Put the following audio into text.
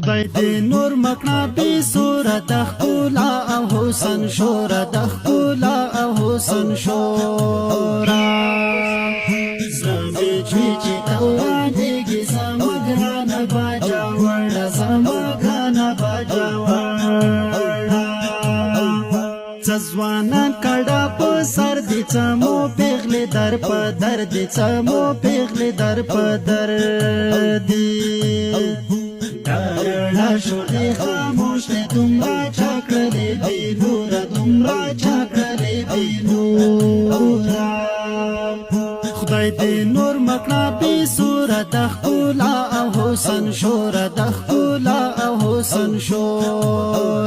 خدای دې نور مکړه بې سوره د ښکلا او حسن شوره، د ښکلا او حسن شوره. زړه مې چوي چې ته ورانېږي، زما ګرانه باجه وړه، زما ګرانه باجه وړه. څه ځوانان کډه په سر دي، څه مو پیغلې در په در دي، څه مو پیغلې در په در دي. درړه شو دې خاموش دې، دومره چا کړلې بې نوره، دومره چا کړلې بې نوره. خدای دې نور مکړه بې سوره د ښکلا او حسن شوره، د ښکلا او حسن شوره.